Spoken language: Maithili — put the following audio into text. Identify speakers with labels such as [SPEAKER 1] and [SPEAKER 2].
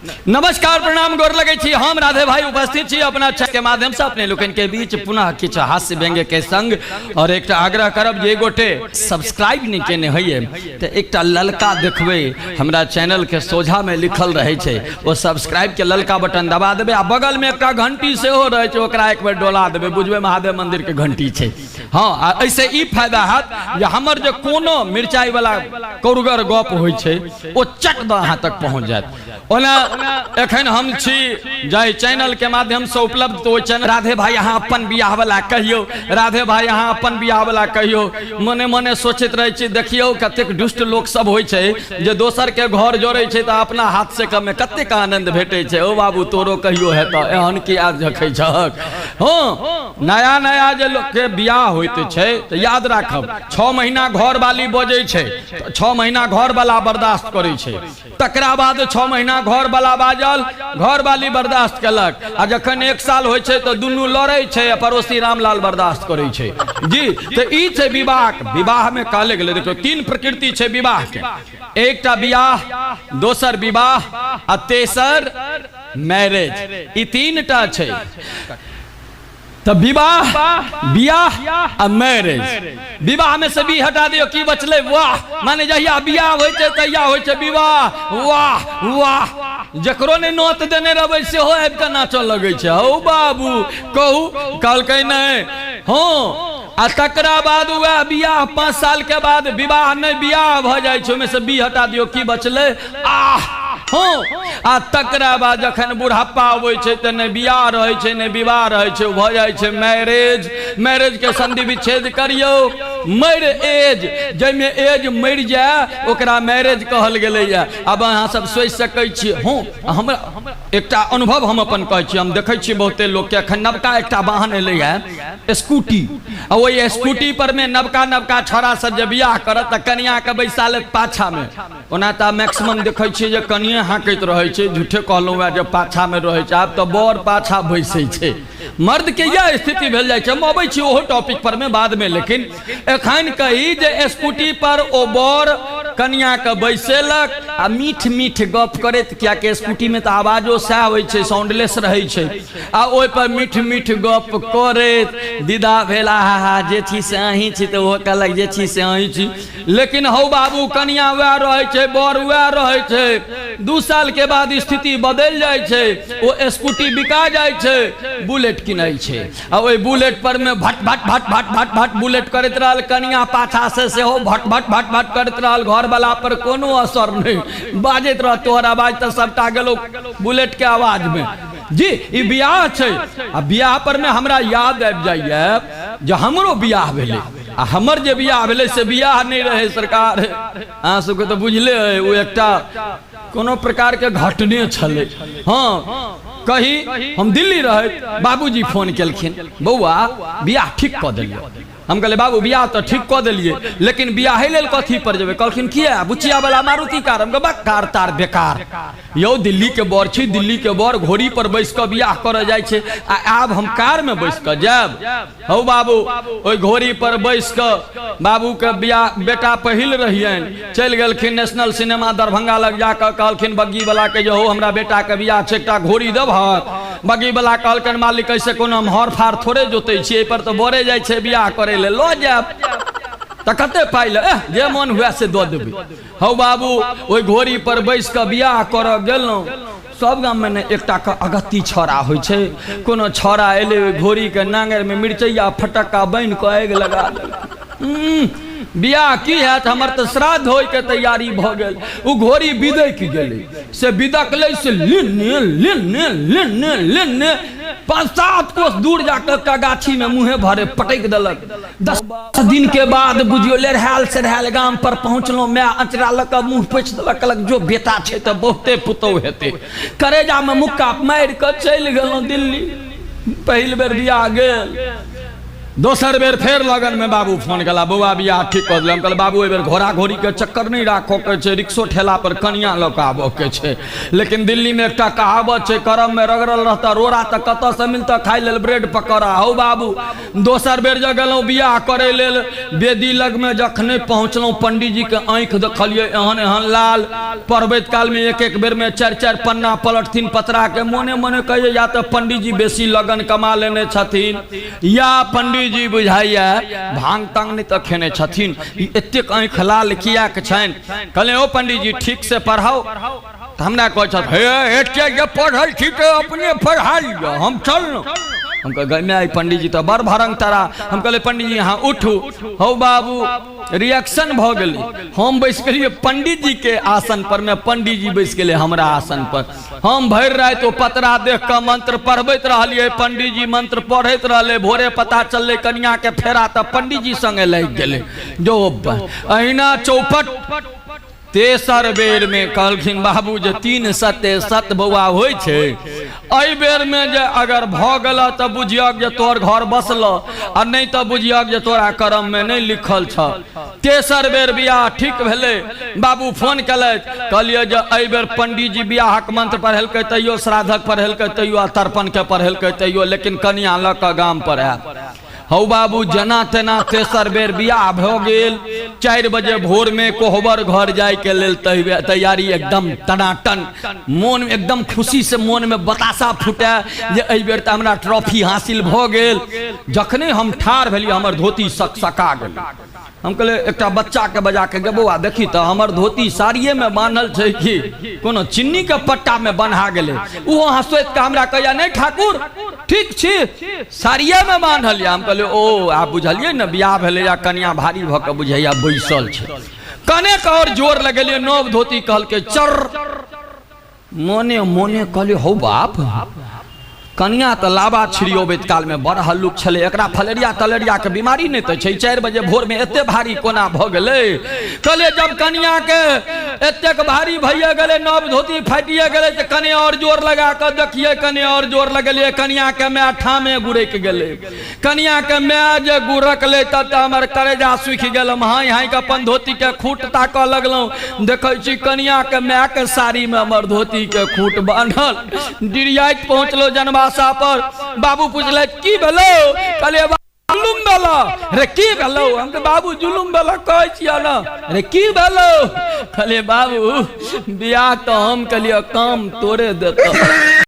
[SPEAKER 1] नमस्कार, प्रणाम, गोर लगै छी। हम राधे भाई उपस्थित छी अपना के माध्यम से अपने लोकनि के बीच पुनः किछु हास्य व्यंग्य के संग। और एकटा आग्रह करब जे गोटे सब्सक्राइब नहि केने होइए तऽ एकटा ललका देखबै, हमरा चैनल के सोझा में लिखल रहै छै, ओ सब्सक्राइब के ललका बटन दबा देबै आ बगल में एकटा घंटी सेहो रहै छै, ओकरा एक बेर डोला देबै, बुझबै महादेव मंदिर के घंटी छै। हँ, आ एहिसँ ई फायदा हैत जे हमर जे कोनो मिरचाइवला कौरगर गप होइ छै ओ चट दऽ अहाँ तक पहुँच जायत। ओना एखन हम छी जाहि चैनलके माध्यमसँ उपलब्ध, तऽ ओहि चैनल राधे भाई अहाँ अपन बियाहवला कहियौ, राधे भाई अहाँ अपन बियाहवला कहियौ। मने मने सोचैत रहै छी, देखियौ कतेक दुष्ट लोक सब होइ छै जे दोसरके घर जोड़ै छै तऽ अपना हाथ से कमे कतेक आनन्द भेटै छै। ओ बाबू, तोरो कहियो हेतऽ, एहन किया देखै छहक? हँ, नया नया जे लोकके बियाह होइत छै तऽ याद राखब, 6 महीना घरवाली बजै छै तऽ 6 महीना घरवाला बर्दाश्त करै छै, तकरा बाद 6 महीना घरवाला बाजल, घरवाली बर्दाश्त केलक, आ जखन 1 साल होइ छै तऽ दुनू लड़ै छै आ पड़ोसी रामलाल बर्दाश्त करै छै। जी, तऽ ई छै विवाह। विवाहमे कहले गेलै, देखियौ 3 प्रकृति छै विवाहके, एकटा बियाह, दोसर विवाह आ तेसर मैरिज, ई 3टा छै। तऽ विवाह, बियाह आ मैरिज। विवाह में से बी हटा दियौ, की बचलै? वाह। माने जहिया बियाह होइ छै तहिया होइ छै विवाह। वाह वाह, जकरो नहि नोत देने रहबै सेहो आबि कऽ नाचऽ लगै छै। हौ बाबू, कहू, कहलकै नहि। हँ, आ तकरा बाद वएह बियाह 5 साल के बाद विवाह नहि बियाह भऽ जाइ छै, ओहिमे से बी हटा दियौ, की बचलै? आह। हँ, आ तकरा बाद जखन बुढ़ापा अबै छै तऽ नहि बियाह रहै छै नहि विवाह रहै छै, भऽ जाइ छै मैरेज। मैरेज के संधि विच्छेद करियौ, मरि एज, जाहिमे एज मरि जाय ओकरा मैरेज कहल गेलैए। आब अहाँ सब सोचि सकै छी। हँ, हमरा एकटा अनुभव हम अपन कहै छी, हम देखै छी बहुते लोकके एखन नवका एकटा वाहन एलैए स्कूटी, आ ओहि स्कूटी पर मे नवका नवका छौड़ा सब जे बियाह करत तऽ कनिया के बैसा लेत पाछा मे। ओना तऽ मैक्सिमम देखै छियै जे कनिये हाँकैत रहै छै, झूठे कहलहुँ वएह जे पाछामे रहै छै, आब तऽ बड़ पाछा बैसै छै। मर्दके इएह स्थिति भेल जाइ छै। हम अबै छी ओहो टॉपिक पर मे बादमे, लेकिन एखन कही जे स्कूटी पर ओ बड़ कनियाके बैसेलक आ मीठ मीठ गप करैत, कियाकि स्कूटीमे तऽ आवाजो सएह होइ छै, साउंडलेस रहै छै, आ ओहिपर मीठ मीठ गप करैत विदा भेल। आहा हा, जे छी से अहीं छी, तऽ ओहो कहलक जे छी से अहीं छी। लेकिन हौ बाबू, कनिया वएह रहै छै, बर वएह रहै छै, 2 साल के बाद स्थिति बदलि जाइ छै, ओ स्कूटी बिका जाइ छै, बुलेट किनै छै, आ ओहि बुलेट पर मे भट भट भट भट भट भट बुलेट करैत रहल, कनिया पाछा से सेहो भट भट भट भट करैत रहल, घरवला पर कोनो असर नहि, बाजैत रह, तोहर आवाज तऽ सबटा गेलो बुलेट के आवाज मे। जी, ई बियाह छै। आ बियाह पर मे हमरा याद आबि जाइए जे हमरो बियाह भेलै, आ हमर जे बियाह भेलै से बियाह नहि रहै सरकार, अहाँ सबके तऽ बुझले अइ, ओ एकटा कोनो प्रकारके घटने छलै। हँ, कही हम दिल्ली रहैत बाबूजी फोन केलखिन, बौआ बियाह ठीक कऽ देलियै। हम कहलियै बाबू बियाह तऽ ठीक कऽ देलियै, लेकिन बियाहे लेल कथी पर जेबै? कहलखिन किया? बुचिया वाला मारुति कार। हम कहलियै कार तार बेकार, यौ दिल्ली के बर छी, दिल्ली के बर घोड़ी पर बैस कऽ बियाह करऽ जाइ छै, आ आब हम कार में बैस कऽ जायब? हौ बाबू, ओहि घोड़ी पर बैस कऽ बाबू के बियाह, बेटा पहिल रहियनि, चलि गेलखिन नेशनल सिनेमा दरभंगा लग, जाकऽ कहलखिन बग्गी वाला के जे हौ हमरा बेटा के बियाह छै, एकटा घोड़ी देबहक? बग्गी वाला कहलकनि मालिक ऐसे कोनो हम हर फार थोड़े जोतै छियै, एहि पर तऽ बरे जाइ छै बियाह करै लए, लऽ जायब तऽ कते पाइ ले, जे मन हुए से दऽ देबै। हौ बाबू, ओहि घोड़ी पर बैस कऽ बियाह करऽ गेलहुँ। सब गाममे ने एकटा के अगत्ती छौड़ा होइ छै, कोनो छौड़ा एलै, ओहि घोड़ीके नांगरिमे मिरचैया फटक्का बान्हि कऽ आगि लगा देलक। बियाह की हैत, हमर तऽ श्राद्ध होइके तैयारी भऽ गेल। ओ घोड़ी बिदकि गेलै, से बिदकलै से लेने लेने लेने लेने 5-7 कोस दूर जाकऽ एकटा गाछीमे मुँहे भरे पटकि देलक। 10 दिन के बाद बुझियो लेरहायल सेरहायल गाम पर पहुँचलहुँ, माय अँचरा लऽ कऽ मुँह पोछि देलक, कहलक जो बेटा छै तऽ बहुते पुतहु हेतै। करेजामे मुक्का मारि कऽ चलि गेलहुँ दिल्ली। पहिल बेर बियाह गेल। दोसर बेर फेर लगनमे बाबू फोन केला, बौआ बियाह ठीक कऽ देलक। हम कहलियै बाबू एहि बेर घोड़ा घोड़ीके चक्कर नहि राखऽके छै, रिक्शो ठेला पर कनिया लऽ कऽ आबऽके छै। लेकिन दिल्लीमे एकटा कहावत छै, करममे रगड़ल रहता रोड़ा तऽ कतऽसँ मिलतऽ खाइ लेल ब्रेड पकौड़ा। हौ बाबू, दोसर बेर जे गेलहुँ बियाह करै लेल, वेदी लगमे जखने पहुँचलहुँ पंडीजीके आँखि देखलियै एहन एहन लाल, पढ़बैत कालमे एक एक बेरमे चारि चारि पन्ना पलटथिन पतराके। मोने मोने कहियै या तऽ पंडीजी बेसी लगन कमा लेने छथिन या पंडीजी बुझाइया भांग तांग नहि तऽ खेने छथिन, ई एतेक आँखि लाल किएक छनि। कहलियै ओ पंडीजी ठीक से पढ़ाउ। तऽ हमरा कहै छथि हे एते जे पढ़ल छी तऽ अपने पढ़ा लिअ, हम चललहुँ। हम कहलियै गै माय पंडीजी तऽ बड़ भरंग तरा। हम कहलियै पंडीजी अहाँ उठू। हौ बाबू रिएक्शन भऽ गेलै, हम बैस गेलियै पंडीजी के आसन पर मे, पंडीजी बैस गेलै हमरा आसन पर। हम भरि राति ओ पतरा देख कऽ मंत्र पढ़बैत रहलियै, पंडीजी मंत्र पढ़ैत रहलै। भोरे पता चललै कनिया के फेरा तऽ पंडीजी संगे लागि गेलै। जो अहिना चौपट। तेसर बेर में कहलखिन बाबू जे 3 सत्य सत बौआ होइ छै, एहि बेर में जे अगर भऽ गेल तऽ बुझियक जे तोहर घर बसल, आ नहि तऽ बुझियक जे तोरा करम में नहि लिखल छ। तेसर बेर बियाह ठीक भेलै। बाबू फोन केलथि, कहलियै जे एहि बेर पंडीजी बियाहक मंत्र पढ़ेलकै तैयो, श्राद्धक पढ़ेलकै तैयो, आ तर्पण के पढ़ेलकै तैयो, लेकिन कनिया लऽ कऽ गाम पर आयल। हौ बाबू जेना तेना तेसर बेर बियाह भऽ गेल। 4 बजे भोर में कोहबर घर जाय के लेल तैयारी एकदम टनाटन, मोन एकदम खुशी से मोन में बताशा फूटे जे एहि बेर तऽ हमरा ट्रॉफी हासिल भऽ गेल। जखने हम ठाढ़ भेलियै हमर धोती सकसका गेलै। हम कहलियै एकटा बच्चा के बजा के, गे बौआ देखी तऽ हमर धोती साड़िये में बान्हल छै कि कोनो चिन्नी के पट्टा में बन्हा गेलै। ओहो हँसैत के हमरा कहैया नहि ठाकुर ठीक छी साड़िये में बान्हल यऽ। हम कहलियै ओ आब बुझलियै ने बियाह भेलै या कनिया भारी भऽ कऽ बुझैया बैसल छै। कनेक और जोर लगेलियै, नव धोती कहलकै चर। मोने मोने कहलियै हौ बाप, कनिया तऽ लाबा छिड़ियोबैत कालमे बड़ हल्लुक छलै, एकरा फलेरिया तलेरियाके बीमारी नहि तऽ छै, 4 बजे भोरमे एते भारी कोना भऽ गेलै। कहलियै जब कनियाके एतेक भारी भइए गेलै, नव धोती फाटिए गेलै, तऽ कने आओर जोर लगा कऽ देखियै। कने आओर जोर लगेलियै, कनियाके माय ठामे गुरकि गेलै। कनियाके माय जे गुरकलै तब तऽ हमर करेजा सूखि गेल। हम हाँइ हाँइ कऽ अपन धोतीके खूट ताकऽ लगलहुँ, देखै छी कनियाके मायके साड़ीमे हमर धोतीके खूट बान्हल। डिरियाइत पहुँचलहुँ जनवासा पर। बाबू पुछलथि की भेलौ? कहलियै जुलुम भेलौ। रे की भेलौ? हम तऽ बाबू जुलुम भेलौ कहै छियै ने। रे की भेलौ? कहलियै बाबू बियाह तऽ हम कहलियै काम तोरे देतौ।